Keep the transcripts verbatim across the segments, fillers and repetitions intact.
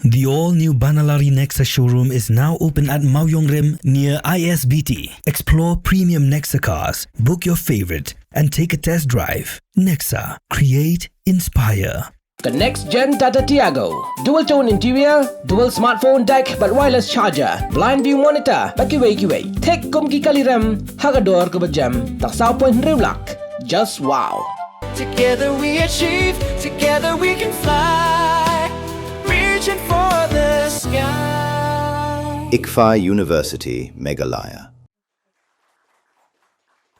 The all-new Banalari Nexa showroom is now open at Mawiongrim near I S B T. Explore premium Nexa cars, book your favorite, and take a test drive. Nexa, create, inspire. The next gen Tata Tiago. Dual tone interior, dual smartphone deck, bad wireless charger, blind view monitor, bad kiwei kiwei. Thik kum ki kali rem, ha ka dor kaba jem, tang saw point hynriew lak. Just wow. Together we achieve, together we can fly. Reaching for the sky. ICFAI University, Meghalaya.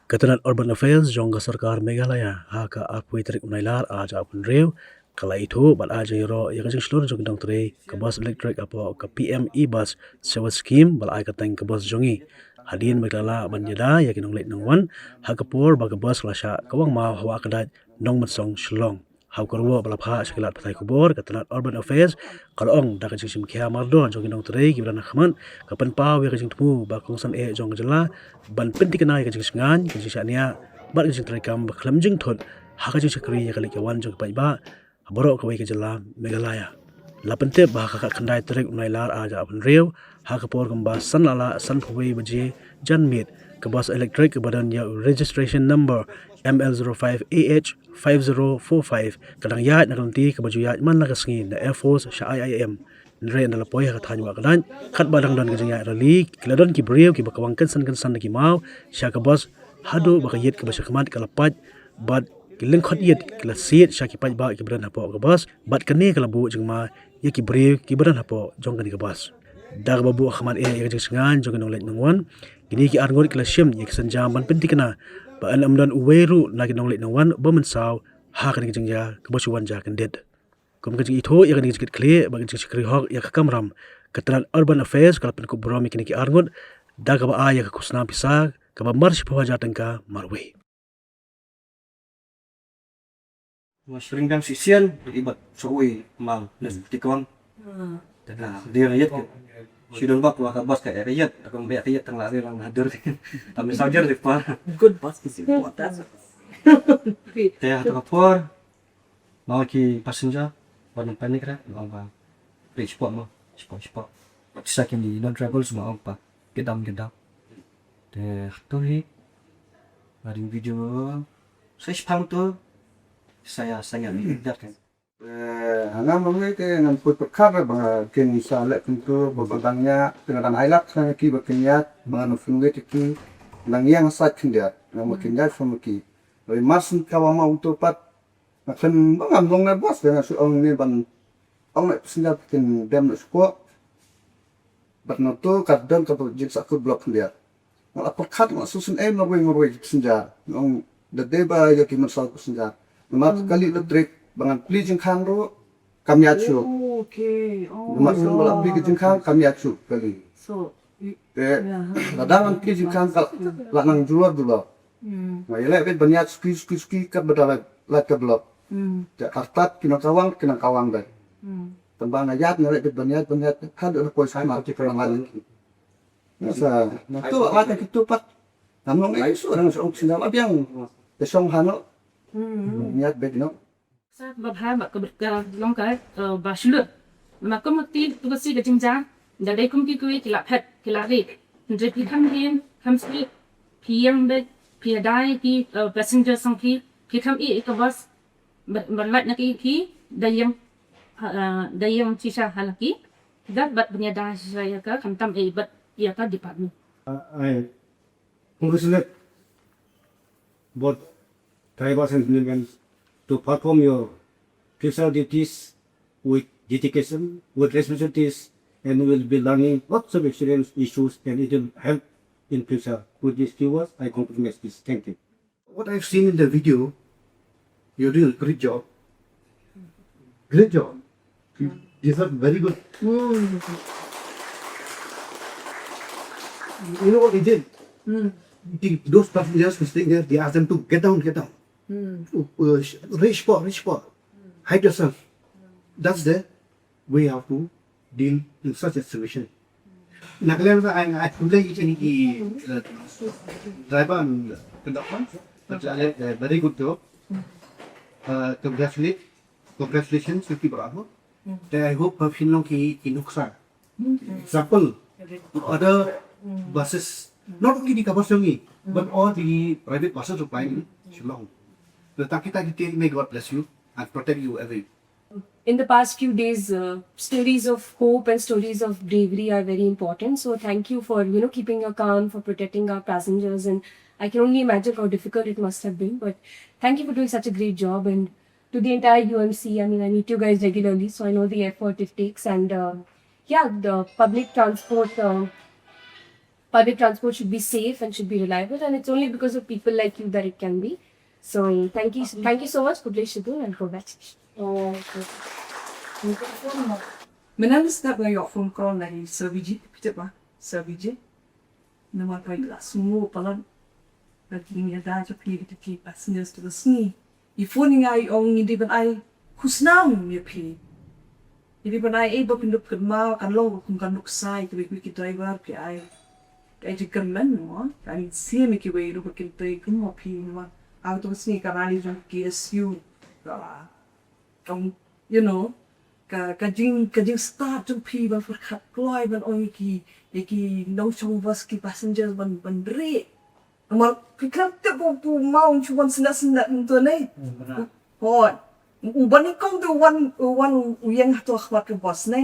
Ka tnat Urban Affairs jong ka sorkar Meghalaya ha ka arphew tarik u Nailar ar hajar arphew hynriew ka la ïathuh bad ai jingïaroh ïa ka jingshlur jong ki nongtrei ka bus elektrik hapoh ka P M E Bus Saver Scheme ba la ai kyrteng ka bus jong ngi. Hadien ba ki la lah ban ïada ïa ki nongleit nongwan ha ka por ba ka bus ka la shah kawang maw ha Wah Kdait, Nongmynsong, Shillong. Ha u kyrwoh ba la phah sha ki lad pathai khubor, ka tnat Urban Affairs ka la ong da ka jingshim khia mardor jong ki nongtrei kiba don ha khmat ka pynpaw ïa ka jingthmu ba ka kongsan eh jong ka jylla ban pynthikna ïa ka jingshngaiñ, ka jingshaniah bad ka jingtreikam ba khlem jingthut ha ka jingshakri ïa ka leit ka wan jong ki paidbah ha baroh kawei ka jylla Meghalaya. La pyntip ba ha ka khatkhyndai tarik u Nailar ar hajar arphew hynriew ha ka por kumba san la lah sanphew wei baje janmiet, ka bus elektrik kaba don ïa u registration number M L zero five A H five zero four five ka dang ïaid na ka lynti kaba ju ïaid man la ka sngi na Air Force sha I I M. Hynrei ynda la poi ha ka thaiñ Wah Kdait, katba dang don ka jingïaid rally, ki la don ki briew kiba kawang kynsan kynsan da ki maw sha ka bus, haduh ba ka ïit kaba sha khmat ka la pait bad ki lyngkhot ïit ki la siat sha ki paidbah kiba don hapoh ka bus, bad kane ka la buh jingma ïa ki briew kiba don hapoh jong kane ka bus. Da kaba buh ha khmat eh ïa ka jingshngaiñ jong ki nongleit nongwan, kine ki arngut ki la shim ïa ki sienjam ban pynthikna ba yn ym don uwei ruh na ki nongleit nongwan ba mynsaw ha kane ka jingjia kaba shu wan jia kyndit. Kum ka jingithuh ïa kane ka jingkitkhlieh bad ka jingshakri hok ïa ka kamram, ka tnat Urban Affairs ka la pynkup burom ïa kine ki arngut da kaba ai ïa ka khusnam pisa kaba mar shiphew hajar tyngka marwei. Mas ring dang shisien, ibat soi mal nes tikwang. Tengah dia yet ke. Sidon bak wa ka bas ka ya yet, akan be ya yet tengah dia lang hadir. Kami sajar di pa. Good bus is important. Te ha tengah por, mau ki passenger, wan panik re, mau ba ri spot mo, spot spot. Sa kini non travel semua apa, kedam kedam. Te tu hi, ada video, saya sepang tu, saya sangat dah kan. Eh, hangam ngi te ngan put pyrkhat ba kin sa leh pyntu ba ba dang ïa, tengah dang hai lak sa ki ba kin ïa, ba ngan pynwit ki, nang ïa nga sait khyndiat, ngan ba kin ïa sa ki. Ri mas ka wa ma utu pat, nga khlem ba ngam long na bas, ba nga shu ong ni ban ong na passenger kin dem na shuwa. Bad na to ka don ka jingsa ku block khyndiat. Nga la pyrkhat nga la susun em marwei marwei passenger. Nga ong da dei ba ïa ki mynsal passenger. Namar kali electric ba ngan plie jingkhang ruh kam ïa shu. Oh, okay. Oh. Namar shu ba la plie ka jingkhang kam ïa shu kali. So, y- Te yeah, huh. Lada ngan plie jingkhang ka la nang julor julor. Hmm. Nga ïaleh beit ban ïaid suki suki suki kat ba da la, la ka block. Hmm. Te artat ki nang kawang, ki nang kawang dei. Hmm. Tang ba nga ïaid, nga ïaleh beit ban ïaid, ban ïaid, haduh la poi sa ma ki nang lait. Nga sa, na tu ba ma ki tu pat. Ngam long ai su, nang sa ong sendal abiang. Te shong hano. Hmm. Ïaid beit no. Sa ba bha ba ka, ka long ka, eh, ba shlur. Ma kum ti tu ka si ka jingjia, da dei kum ki kiwei ki la phet, ki la ri. Hynrei phi kham ïeng, kham sliep, phi ïeng beit, phi ïada ïa ki, eh, passenger song phi, phi kham ïeh ïa ka bus, ba, ba lait na ki phi, da ïeng, ha, eh, da ïeng shisha ha la ki. Da bad ban ïada shisha ïa ka, khamtam eh bad ïa ka department. I congratulate both drivers and women to perform your future duties with dedication, with responsibilities, and will be learning lots of experience, issues, and it will help in future. With these few words, I conclude my speech. Thank you. What I've seen in the video, you're doing a great job. Great job. You deserve very good. Mm. You know what he did? Mm. He, those passengers who staying there, they asked them to get down, get down. Mm. Uh, uh, sh- reach for, reach for. Hide yourself. That's the way how to deal in such a situation. Na kaliang sa ai, ai khublei ïa kine ki, eh, driver and conductor. That's a, eh, very good job. Uh, congratulate, congratulations to ki bravo. Te I hope ba phin long ki, ki nuksa. Example, other buses, not only the Kabas Yongi, but all the private buses supplying Shillong. The Takita Dite, may God bless you and protect you every. In the past few days, uh, stories of hope and stories of bravery are very important. So thank you for, you know, keeping your calm, for protecting our passengers, and I can only imagine how difficult it must have been. But thank you for doing such a great job, and to the entire U M C. I mean, I meet you guys regularly, so I know the effort it takes. And uh, yeah, the public transport, uh, public transport should be safe and should be reliable, and it's only because of people like you that it can be. So thank you, thank you so much. Khublei shibun and congratulations. Oh, okay. Thank you so much. Mynta nga start nga ïoh phone call na i Sir Vijay, phi tip ba Sir Vijay. Namar ba i la sngew palat ba ki ïada jong phi ki, ki passengers to ka sngi. I phone ïa nga i ong ngi dei ban ai khusnam ïa phi. Ngi dei ban ai, eh, ba phin dup kynmaw, kan long kum ka nuksa ïa kiwei kiwei ki driver, phi ai, phi ai jingkyrmen mo. Kan sim ïa kiwei ruh ba kin trei kum ma phi mo. Ar to ka sngi ka rally jong K S U. Ka Ka, you know, ka, ka jing, ka jingstad jong phi ban pyrkhat kloi ban ong ïa ki, ïa ki nongshong bus, ki passengers ban, ban rieh. Namar phi khlem tip ba u maw un shu wan syndah syndah kumto ne. Hooid. U ba nyngkong te u wan, u wan u ïeng hato ha khmat ka bus ne.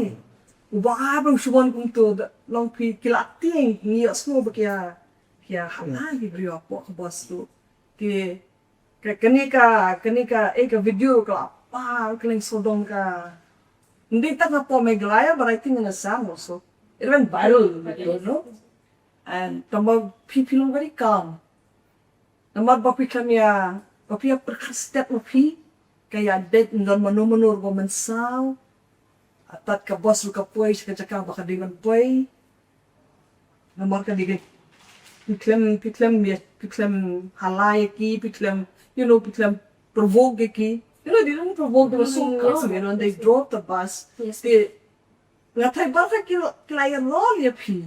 U ba ar ba u shu wan kumto, da long phi, ki la tieng, ngi ïohsngew ba ki ïa, ki ïa hap ai ki briew hapoh ka bus ruh. Te Ka, kane ka, kane ka, eh, ka video ka la par kylleng sawdong ka. Ym dei tang hapoh Meghalaya, but I think in Assam also. It went viral, you know. And tang ba phi, phi long very calm. Namar ba phi khlem ïa, ba phi ïa pyrkhat stet ma phi, ka ïa dei ym don mano mano ruh ba mynsaw. Tad ka bus ruh ka poi sha ka jaka ba ka dei ban poi. Namar ka dei ka, phi khlem, phi khlem ïa, phi khlem halai ïa ki, phi khlem, you know, phi khlem provoke ïa ki. You know, they don't provoke, they were so calm, you know, they drove the bus. Yes. Te nga tharai ba ki, ki la ïa rol ïa phi.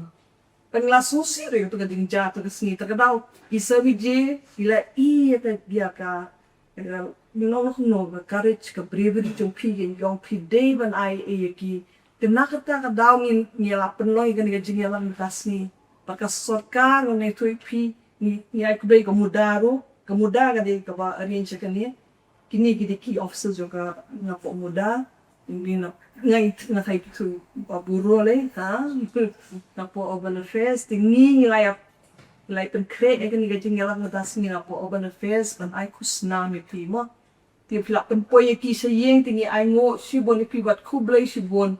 Ba ngi la sngewsih ruh ïa ka jingjia ka sngi, ta ka daw i Sir Vijay i la ïoh ïa ka, ïa ka Ka, you know, no, ka courage, ka bravery jong phi, ka jong phi dei ban ai ei ïa ki. Te na kata ka daw ngi, ngi la pynlong ïa kane ka jingïalang mynta ka sngi. Bad ka sorkar ngi ngeit ïa phi, ngi, ngi ai khublei ka MUDA ruh, ka MUDA ka dei kaba arrange ïa kane. Kine ki dei ki officers jong ka, nga pok MUDA. Ngi na, nga it, nga kai tu ba bureau le, ha? Nga pok Urban Affairs, te ngi ngi la ïa, ngi la ïa pynkhreh ïa kane ka jingïalang mynta ka sngi nga pok Urban Affairs, ban ai khusnam ïa phi mo. Te phi la pynpoi ïa ki sha ïing, te ngi ai nguh shibun ïa phi bad khublei shibun.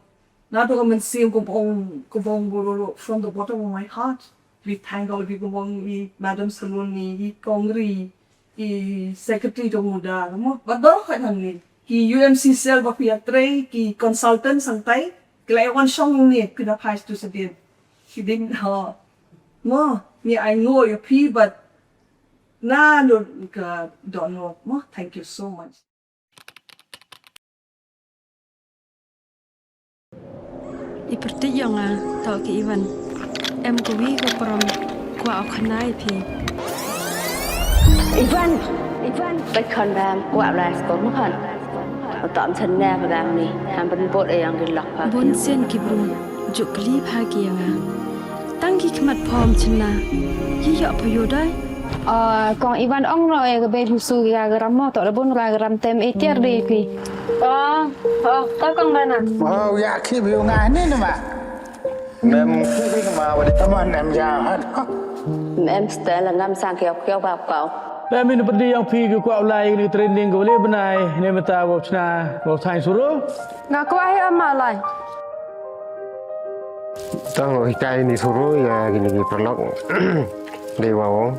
Naduh ka mynsiem kumba ong, kumba ong bureau, from the bottom of my heart. We thank all of you kumba ong i Madam Saloni, i Kong Ri, i secretary jong MUDA, mo, bad baroh kawei hangne. Ki U M C cell ba phi ïatrei, ki consultant sangtai, ki la ïa wan shong hangne, phi da phai sha tu shadien. Shadien, ha. Mo, ngi ai nguh ïa phi bad naduh ka dohnud, mo, thank you so much. I pyrthei ïong nga, to ki Ivan. Em kawi ka prom, kwah u khana ïa phi. Ivan! Ivan! Peit khon bam, kwah u lai skul ma khon. U tom chen ne ba dang ni, ham pynbot ïa ïong ki lok pha. Bun sien ki bru, juk kli pha ki ïa nga. Tang ki khmat phom chen na, ki ïoh pha ïoh dai. Ah, kong Ivan ong no e ka bei husu ki ka gram mo, to da bun ka gram tem e tiar dei phi. Oh, oh, to kong Bernard. Oh, ya ki bi nga ni nama. Mem ki bi ma wa de. Come on, em ya. Mem stel ngam sang kiau kiau ba kau. Ba min pdi yang phi ki kwah lai ni training ko le bnai ne mata wa chna wa thai suru. Nga kwah hi ama lai. Tang hikai ni suru ya gini ki perlok. Dei wa ong.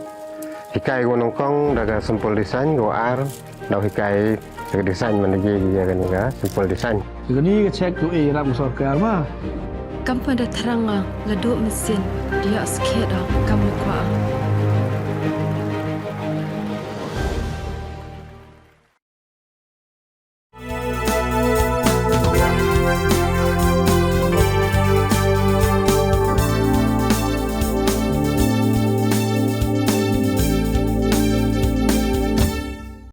Hikai ko nongkong da ka simple design ko ar. Dau hikai ka design man ye ye ka ni ka simple design. Ka ni ka check tu e ram sorkar ma. Kam pa da thrang nga la duk mesin dia skhet da kam le kwa.